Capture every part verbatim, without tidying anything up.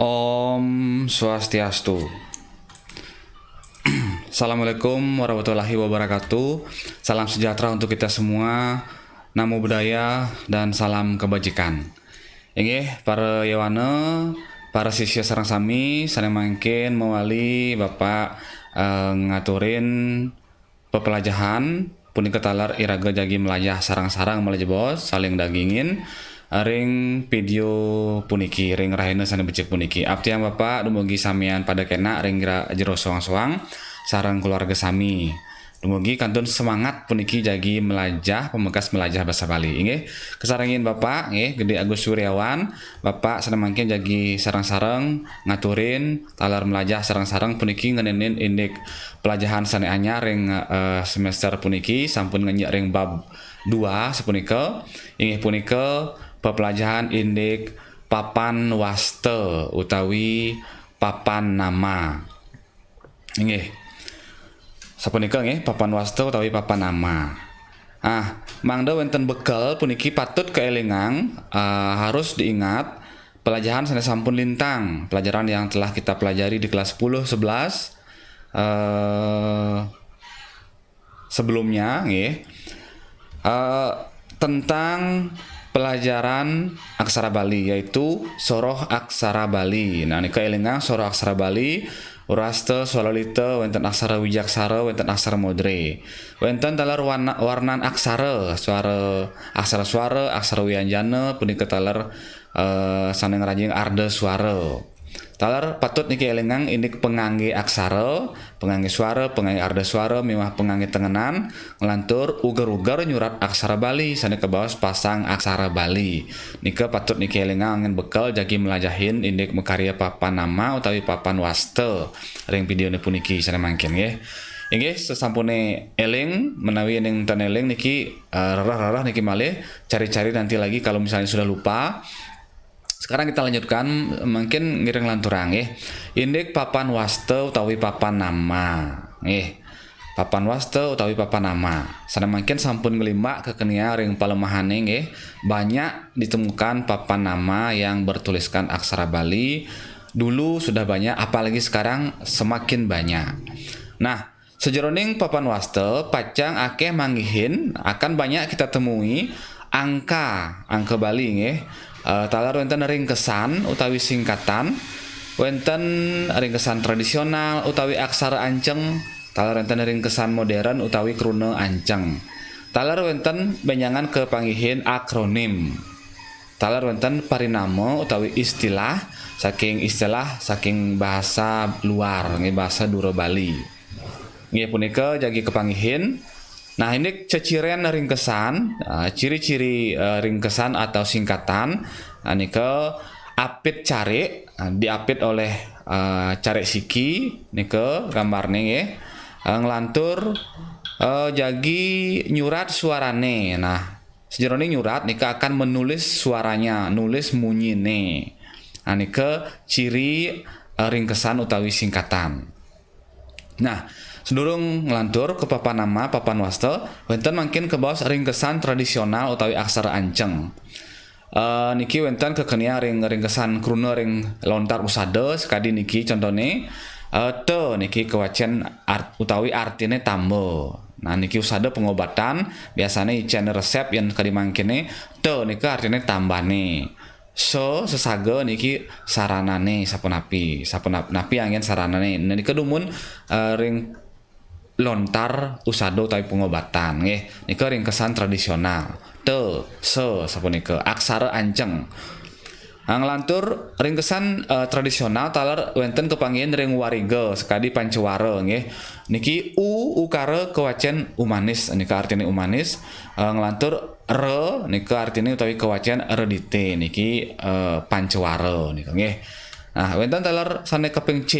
Om Swastiastu. Assalamualaikum warahmatullahi wabarakatuh. Salam sejahtera untuk kita semua. Namo Buddhaya dan salam kebajikan. Inggih, para yowana, para sisya sareng sami, sané mangkin mawali Bapak eh, ngaturin pepelajahan punika taler iraga jagi melajah sareng-sareng malih jebos saling dagingin ring video puniki, ring rahina sané becik puniki. Aptiang Bapak dumugi samian pada kénak ring gra-, jero soang-soang sareng keluarga sami. Dumugi kantun semangat puniki jagi melajah, pamekas melajah basa Bali. Inggih, kasarengin Bapak, nggih, Gedé Agus Suryawan, Bapak sané mangkin jagi sareng-sareng ngaturin taler melajah sareng-sareng puniki ngenénin indik pelajahan sané anyar ring eh, semester puniki, sampun ngenjek ring bab dua sapunika, inggih punika pepelajahan indik papan wasta utawi papan nama. Inggih. Sapunika nggih, papan wasta utawi papan nama. Ah, mangda wénten bekel puniki patut kaélingang, eh, harus diingat pelajaran sané sampun lintang, pelajaran yang telah kita pelajari di kelas sepuluh, sebelas, eh, sebelumnya, nggih. Eh, tentang pelajaran aksara Bali, yaitu soroh aksara Bali. Nah, nika élingang soroh aksara Bali, Wrasta, Swalalita, wénten aksara Wijaksara, wénten aksara Modré. Wénten taler warna, warnan aksara, suara aksara suara, aksara wianjana, punika taler eh, sané ngranjing arda suara. Taler patut niki élingang indik panganggé aksara, panganggé suara, panganggé arda suara, miwah panganggé tengenan, nglantur uger-uger nyurat aksara Bali sané kabaos pasang aksara Bali. Nika patut niki élingang anggén bekel jagi melajahin indik makarya papan nama utawi papan wasta ring vidéoné puniki sané mangkin nggih. Inggih, sasampuné éling menawi yéning ten éling niki eh, rereh-rereh niki malih cari-cari nanti lagi kalau misalnya sudah lupa. Sekarang kita lanjutkan, mungkin ngiring lanturang nggih. Indik papan wasta utawi papan nama. Nggih. Papan wasta utawi papan nama. Sané mangkin sampun nglimbak kakeniang ring palemahané nggih. Banyak ditemukan papan nama yang bertuliskan aksara Bali. Dulu sudah banyak, apalagi sekarang semakin banyak. Nah, sajeroning papan wasta pacang akéh manggihin, akan banyak kita temui angka, angka Bali nggih. Eh, taler wénten ringkesan utawi singkatan, wénten ringkesan tradisional utawi aksara anceng, taler wénten ringkesan modern utawi kruna anceng. Taler wénten bénjangan kapanggihin akronim. Taler wénten parinama utawi istilah saking istilah saking bahasa luar, nggih, bahasa dura Bali. Nggih, punika jagi kapanggihin. Nah, indik ceciren ringkesan, ah, ciri-ciri eh, ringkesan atau singkatan, ah, nika apit carik, ah, diapit oleh eh, carik siki, nika gambarné nggih. Eh, nglantur eh, jagi nyurat suarané. Nah, sajeroning nyurat nika akan menulis suaranya, nulis munyiné. Nah, nika ciri eh, ringkesan utawi singkatan. Nah, sedurung nglantur ka papan nama, papan wasta, wénten mangkin kabaos ringkesan tradisional utawi aksara anceng. Eh, niki wénten kakeniang ring ringkesan kruna ring lontar usada, sakadi niki contoné, eh, ta niki kawacén art-, utawi artiné tamba. Nah, niki usada pangobatan, biasané icén resép yén kadi mangkiné, ta nika artiné tambané. Sa, sesaga niki saranané sapunapi, sapunap-, napi anggén saranané. Nah, nika dumun eh, ring lontar usada utawi pangobatan nggih. Nika ringkesan tradisional. Ta, sa, sapunika. Aksara anceng. Nah, nglantur ringkesan eh, tradisional taler wénten kapanggihin ring wariga sakadi pancawara nggih. Niki u ukara kawacén umanis, nika artiné umanis. Eh, nglantur ra nika artiné utawi kawacén redité niki eh, pancawara nika nggih. Nah, wénten taler sané kaping C,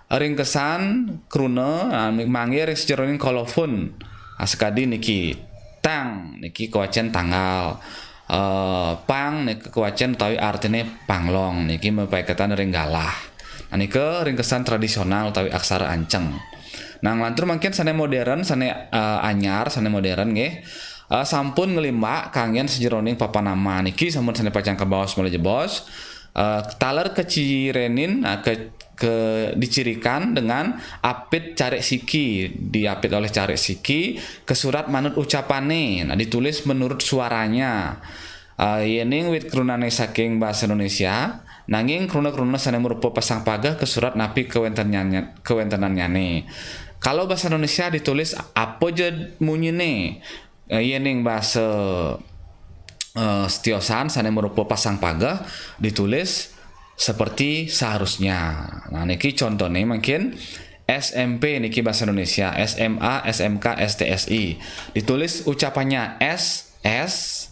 ringkesan kruna, nah, manggihin ring sajeroning kolofon. Nah, sakadi niki, tang niki kawacén tanggal. Eh, pang niki kawacén utawi artiné panglong, niki mapaiketan ring galah. Nah, nika ringkesan tradisional utawi aksara anceng. Nah, nglantur mangkin sané modern, sané eh, anyar, sané modern nggih. Eh, sampun nglimbak kanggén sajeroning papan nama niki sampun sané pacang kabaos malih jebos. Eh, taler kacirénin, nah, ke, ke dicirikan dengan apit carik siki, diapit oleh carik siki, kesurat manut ucapané, nah, ditulis menurut suaranya. Eh, yéning wit krunané saking basa Indonesia, nanging kruna-kruna sané marupa pasang pageh kesurat napi kawéntenannyané, kawéntenannyané. Kalau basa Indonesia ditulis apa ja munyiné, eh, yéning basa, eh, setiosan sané marupa pasang pageh ditulis seperti seharusnya. Nah, niki contoné mangkin S M P niki basa Indonesia, S M A, S M K, S T S I. Ditulis ucapannya S, S,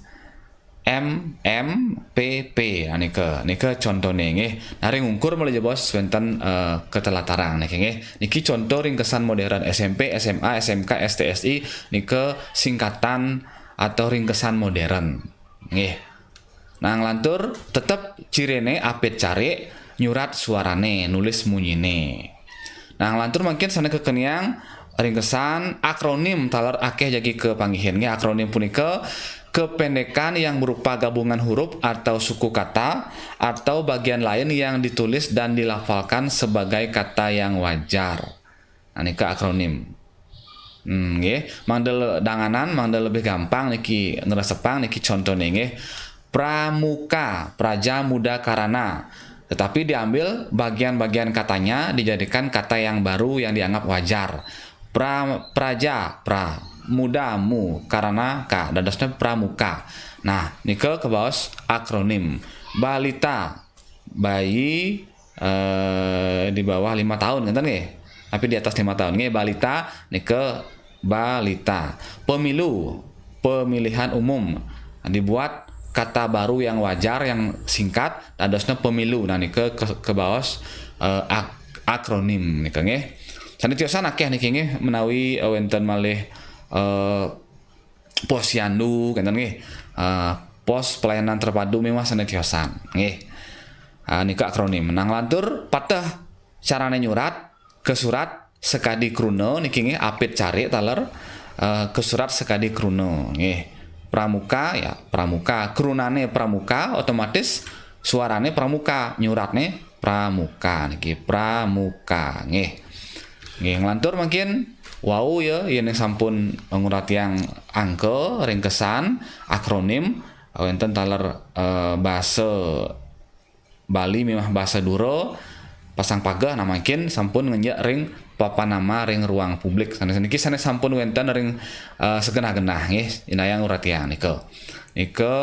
M, M, P, P. Nah, nika, nika contoné nggih. Nah, ring ungkur malih jebos wénten, eh, katelatarang niki nggih. Niki contoh ringkesan modern S M P, S M A, S M K, S T S I, nika singkatan atau ringkesan modern. Nggih. Nah, nglantur tetep ciriné apit carik, nyurat suarané, nulis munyiné. Nah, nglantur mangkin sané kakeniang ringkesan akronim taler akéh jagi kapanggihin. Nggih, akronim punika kependekan yang berupa gabungan huruf atau suku kata atau bagian lain yang ditulis dan dilafalkan sebagai kata yang wajar. Nah, nika akronim. Hmm, nggih, mangda le-, danganan, mangda lebih gampang niki ngresepang niki contoné nggih. Pramuka, Praja Muda Karana. Tetapi diambil bagian-bagian katanya dijadikan kata yang baru yang dianggap wajar. Pra, Praja, Pra, Muda, Mu, Karana, Ka, dadosna Pramuka. Nah, nika kabaos akronim. Balita, bayi, eh, di bawah lima tahun, ngénten nggih? Tapi di atas lima tahun nggih, balita nika balita. Pemilu, pemilihan umum. Dibuat kata baru yang wajar, yang singkat, dadosna pemilu. Nah, nika ke, kabaos, eh, ak-, akronim nika nggih. Sané tiosan akéh niki nggih, menawi, eh, wénten malih, eh, posyandu, ngénten nggih. Eh, pos pelayanan terpadu miwah sané tiosan nggih. Eh, nika akronim. Nah, nglantur pateh carané nyurat, kesurat sakadi kruna niki nggih, apit carik taler, eh, kesurat sakadi kruna nggih. Pramuka, ya, pramuka. Krunané pramuka, otomatis suarané pramuka, nyuratné pramuka niki, pramuka nggih. Nggih, nglantur mangkin wau ya, yén sampun nguratiang angka, ringkesan, akronim, wénten taler, eh, basa Bali miwah basa Dura, pasang pageh, nah, mangkin sampun ngenjek ring papan nama ring ruang publik. Sanés niki sanés sampun wénten ring, eh, sagenah-genah nggih, inayang uratiang nika. Nika,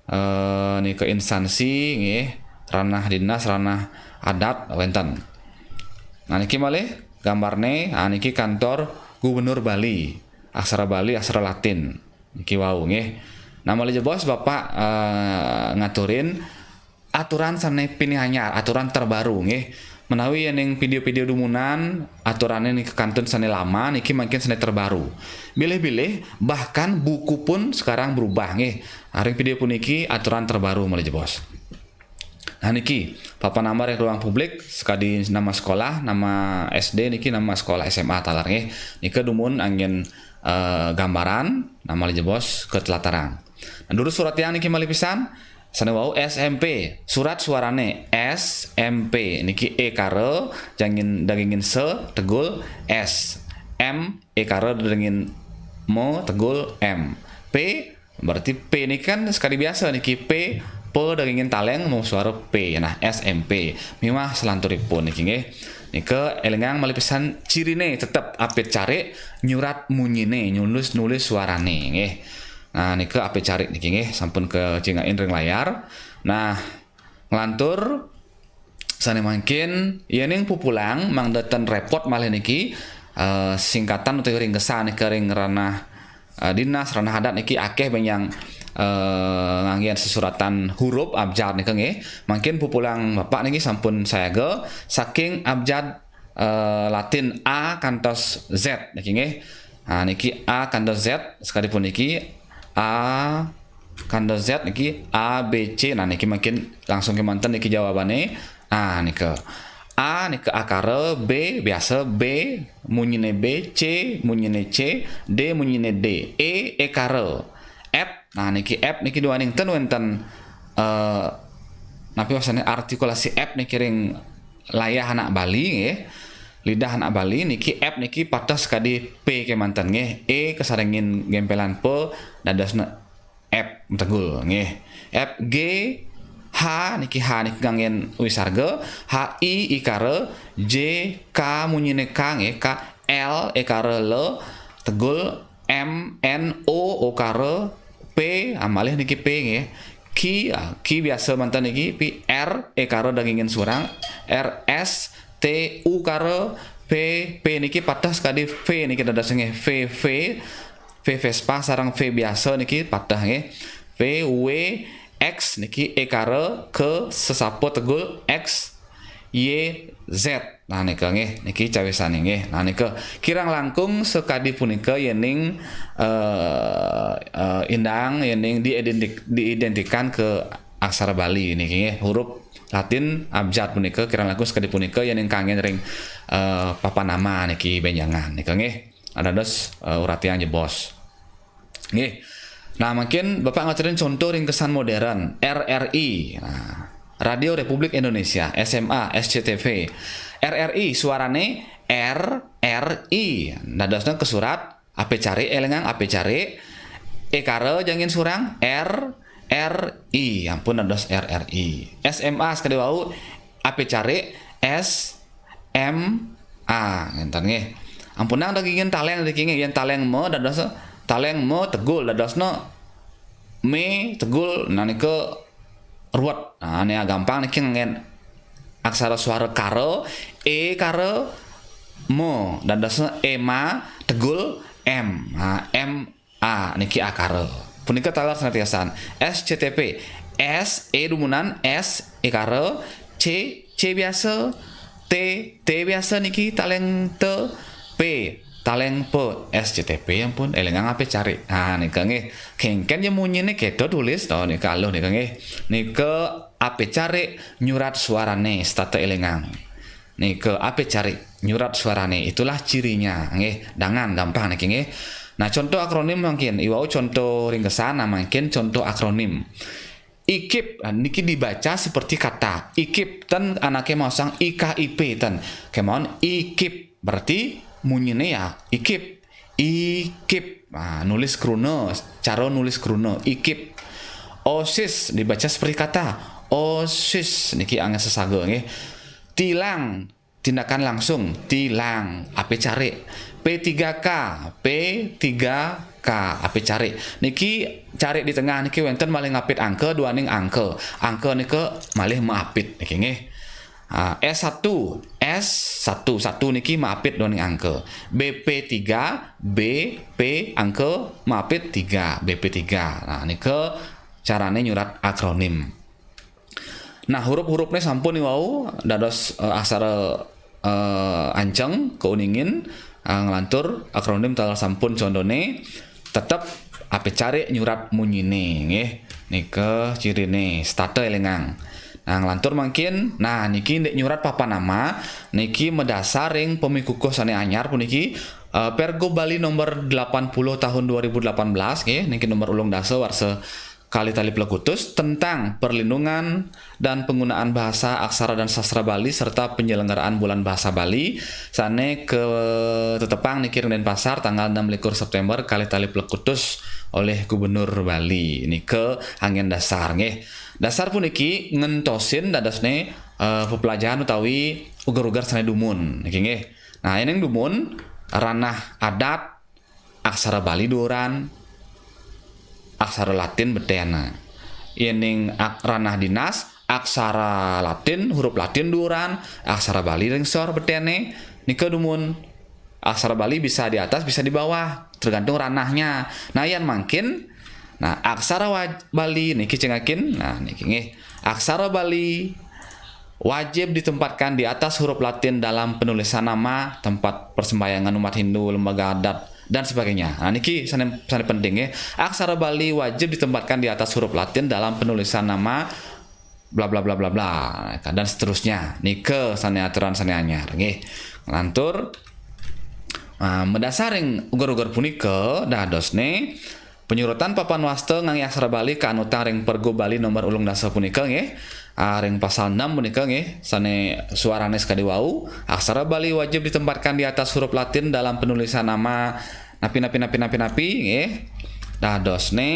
eh, nika instansi nggih, ranah dinas, ranah adat wénten. Nah, niki malih gambarné, ah, niki kantor Gubernur Bali. Aksara Bali, aksara Latin. Niki wau nggih. Nah, malih jebos Bapak, eh, ngaturin aturan sané pinih anyar, aturan terbaru nggih. Menawi yéning vidéo-vidéo dumunan, aturané niki kantun sané lama, niki mangkin sané terbaru. Bilih-bilih, bahkan buku pun sekarang berubah nggih. Ring vidéo puniki aturan terbaru malih jebos. Nah, niki, papan nama ring ruang publik, sakadi nama sekolah, nama S D niki, nama sekolah S M A taler nggih. Nika dumun anggén, eh, gambaran, nah malih jebos katelatarang. Nah, durus suratiang niki malih pisan, sané wau S M P, surat suarané S M P niki ékara, dagingin, dagingin sa tegul S. M, ékara, dagingin ma tegul M. P, berarti P niki kan sakadi biasa niki, P, pa dagingin taléng, masuara P. Nah, S M P. Miwah salanturipun niki nggih. Nika élingang malih pisan ciriné tetep apit carik, nyurat munyiné, nulis, nulis suarané nggih. Nah, nika apit carik niki nggih, sampun kacingakin ring layar. Nah, nglantur sané mangkin, yéning pupulang mangda ten répot malih niki, eh, singkatan utawi ringkesan nika ring ranah, eh, dinas, ranah adat niki akéh bénjang, eh, nganggén sesuratan huruf abjad nika nggih. Mangkin pupulang Bapak niki sampun sayaga saking abjad, eh, Latin A kantos Z niki nggih. Nah, niki A kantos Z, sekalipun niki A kantos Z niki A B C. Nah, niki mangkin langsung kémanten niki jawabané. Nah, nika. A nika akara, B biasa, B munyiné B, C munyiné C, D munyiné D, E ékara. F, nah niki F niki duaning ten wénten, eh, Tapi maksudnya artikulasi F niki ring layah anak Bali nggih. Lidah anak Bali niki F niki pateh sakadi P kemanten nggih. E kasarengin gempelan P dadosna F tegul nggih. F G H niki H niki nganggén wisarga, H I ikara, J K munyiné K nggih, K L ikara la tegul, M N O okara, P ah, malih niki P nggih. Ki ah, ki biasa manten niki, P R ikara dagingin surang, R S T ukara, P P niki pateh sakadi V niki dados nggih, V V V Vespa sareng V biasa niki pateh nggih. V W X niki ikara ka sesapa tegul, X Y Z. Nah nika nggih, niki cawisané nggih. Nah nika kirang langkung sakadi punika yéning eh, eh, indang yéning diidentik, diidentikan ke aksara Bali niki nggih. Huruf Latin abjad punika kirang langkung sakadi punika yéning kanggén ring eh, papan nama niki bénjangan nika nggih. Dados eh, uratian jebos. Nggih. Nah, mungkin Bapak ngajarin contoh ringkesan modern, R R I. Nah, Radio Republik Indonesia, S M A, S C T V. R R I suarane R R I. Dadosna kesurat ape cari, elengang ape cari. Ekara jangin surang, R R I. Ampun, dados R R I. S M A sekali wau ape cari, S M A. Ngenten nggih. Ampunang dagingin taleng niki nggih, yen taleng me dados taleng me tegul dadosna me tegul, nah nika ruwet. Nah, ini gampang niki nganggen aksara suara kara, e kara, me dadosna ema tegul M. Nah, M A niki akara. Punika taler sané tiosan. S C T P. S, E dumunan, S, E kara, C, C biasa, T, T biasa niki taleng te, P, taleng pe, S C T P ampun, elengang ape cari. Nah, nika nggih. Kéngkén ya munyine keto tulis to nika aluh nika nggih. Nika ape cari nyurat suarane setata elengang. Nika ape cari nyurat suarane, itulah cirinya nggih. Dangan gampang niki nggih. Nah, contoh akronim mungkin, iwau contoh ringkesan, nah mungkin contoh akronim. I K I P, nah, niki dibaca seperti kata I K I P, ten anake maosang I K I P ten. Kemawon I K I P, berarti munyine ya I K I P. I K I P. Nah, nulis kruna, cara nulis kruna, I K I P. Osis dibaca seperti kata osis, niki anggen sesaga nggih. Tilang, tindakan langsung, tilang, ape cari. P tiga K, P tiga K, ape cari. Niki cari di tengah niki wenten malih ngapit angka, duaning angka. Angka nika malih maapit niki nggih. Ah, S satu, S satu, satu niki maapit duaning angka. B P tiga, B P angka maapit tiga, B P tiga. Nah, nika carane nyurat akronim. Nah, huruf-hurufne sampun niwau dados eh, aksara eh, anceng, keuningin, eh, nglantur akronim taler sampun condone, tetep ape cari nyurat munyine nggih. Nika cirine, setata elengang. Nah, nglantur mangkin, nah niki ndik nyurat papan nama, niki madasar ring pamikukuh sane anyar puniki eh, Pergub Bali nomor delapan puluh tahun dua ribu delapan belas nggih, niki nomor ulung dasa warsa kalih tali plekutus tentang perlindungan dan penggunaan bahasa, aksara dan sastra Bali serta penyelenggaraan Bulan Bahasa Bali sane katetepang niki ring Denpasar tanggal enam likur September kalih tali plekutus oleh Gubernur Bali. Nika anggen dasar nggih. Dasar puniki ngentosin dadosne eh, pepelajaran utawi uger-uger sane dumun niki nggih. Nah, yen dumun ranah adat aksara Bali duuran, aksara Latin betene. Yening ak ranah dinas, aksara Latin, huruf Latin duuran, aksara Bali ring sor betene, nika dumun. Aksara Bali bisa di atas, bisa di bawah, tergantung ranahnya. Nah, yan mangkin, nah, aksara Bali niki cengakin, nah niki nggih. Aksara Bali wajib ditempatkan di atas huruf Latin dalam penulisan nama, tempat persembahyangan umat Hindu, lembaga adat, dan sebagainya. Nah, niki sane, sane penting ya. Aksara Bali wajib ditempatkan di atas huruf Latin dalam penulisan nama bla bla bla bla bla dan seterusnya. Nika sane aturan sane anyar nggih. Ngelantur ah, madasar ring uger-uger punika dadosne penyurutan papan wasta ngangge aksara Bali kaanutang ring Pergub Bali nomor ulung dasa punika nggih. Ah, ring pasal enam punika nggih, sane suarane sakadi wau, aksara Bali wajib ditempatkan di atas huruf Latin dalam penulisan nama napi-napi napi-napi napi, nggih. Dadosne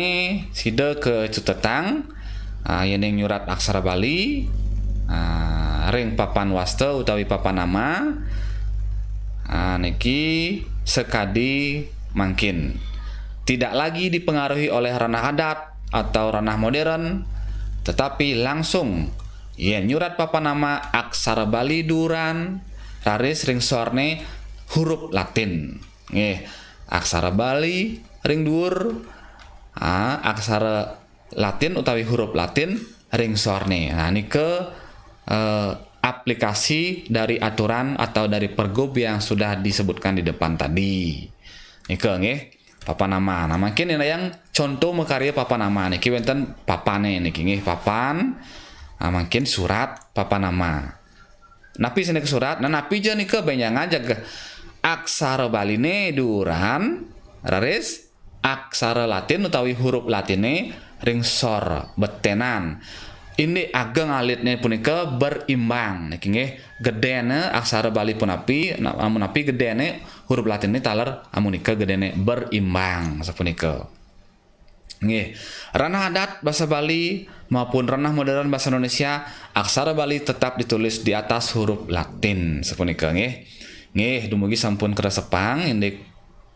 sida kacutetang, ah, yening nyurat aksara Bali, ah, ring papan wasta utawi papan nama, ah, niki sakadi mangkin. Tidak lagi dipengaruhi oleh ranah adat atau ranah modern, tetapi langsung yen nyurat papan nama aksara Bali duuran, raris ring sorne huruf Latin. Nggih, aksara Bali ring duur, ah, aksara Latin utawi huruf Latin ring sorne. Nah, nika, eh, aplikasi dari aturan atau dari pergub yang sudah disebutkan di depan tadi. Nika nggih, papan nama. Nah, mangkin indayang conto makarya papan nama niki wenten papane niki nggih, papan. Nah, mangkin surat papan nama. Napi sane kasurat? Nah, napi ja nika benjangan jaga aksara Baline duuran, raris aksara Latin utawi huruf Latine ring sor betenan. Indik ageng alitne punika berimbang niki nggih. Gedene aksara Bali punapi, na-, amunapi gedene huruf Latine taler amunika gedene berimbang sapunika. Nggih. Ranah adat basa Bali maupun ranah modern basa Indonesia, aksara Bali tetap ditulis di atas huruf Latin sapunika nggih. Nggih, dumugi sampun kresepang indik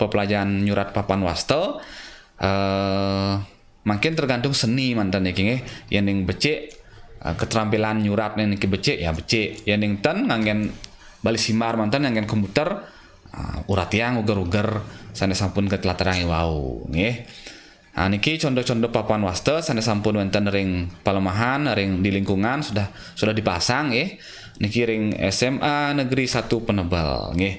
peplajahan nyurat papan wasta. Eh, mangkin tergantung seni manten niki nggih. Yening becik, eh, keterampilan nyurat niki becik, ya becik. Yening ten nganggen Bali Simbar manten nganggen komputer, ah, uratiang uger-uger sane sampun katlatarang iwau nggih. Ah, niki condo-condo papan wasta sane sampun wenten ring palemahan, ring di lingkungan sudah, sudah dipasang nggih. Niki ring S M A Negeri satu Penebel nggih.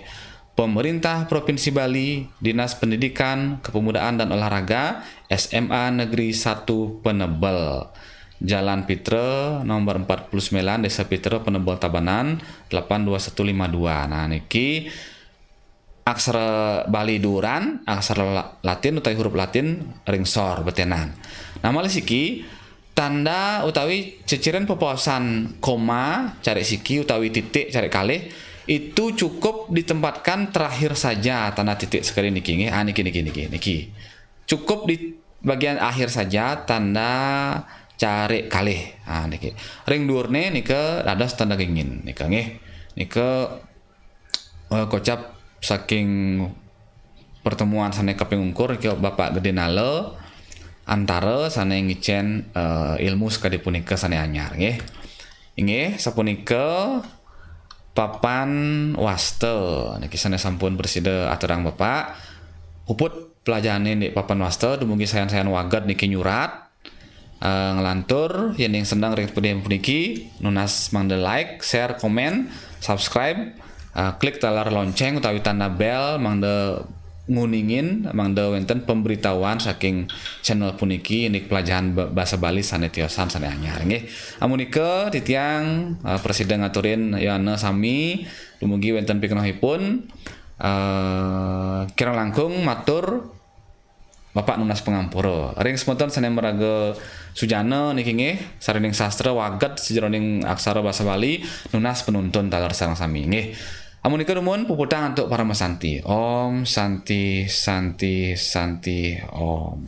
Pemerintah Provinsi Bali, Dinas Pendidikan, Kepemudaan dan Olahraga, S M A Negeri satu Penebel. Jalan Pitra nomor empat puluh sembilan, Desa Pitra, Penebel, Tabanan, delapan dua satu lima dua. Nah, niki aksara Bali duuran, aksara La-, Latin utawi huruf Latin ring sor betenan. Nah, malih siki tanda utawi ceciren pepaosan koma, carik siki utawi titik, carik kalih, itu cukup ditempatkan terakhir saja tanda titik sekali niki nggih. Ah, niki, niki, niki, niki. Cukup di bagian akhir saja tanda carik kalih. Ah, niki. Ring duurne nika dados tanda gingin nika nggih. Nika, eh, kocap saking pertemuan sane kaping ungkur, niki Bapak Gede Nala Antara sane ngicen, eh, ilmu sakadi punika sane anyar nggih. Inggih, sapunika papan wasta niki sane sampun prasida aturang Bapak. Puput pelajahane indik papan wasta, dumugi sayan-sayan waged niki nyurat. Eh, nglantur, yening seneng ring video puniki, nunas mangda like, share, komen, subscribe, eh, klik taler lonceng utawi tanda bel mangda nguningin mangda wenten pemberitahuan saking channel puniki indik pelajahan ba-, basa Bali sane tiosan sane anyar nggih. Amunika titiang, eh, prasida ngaturin yana sami dumugi wenten pikenohipun, eh, kirang langkung matur Bapak nunas pangampura. Ring semeton sane maraga sujana niki nggih, sarining sastra waged sajeroning aksara basa Bali nunas panuntun taler sareng sami nggih. Amunika dumun puputang antuk parama santi. Om Santi, Santi, Santi, Om.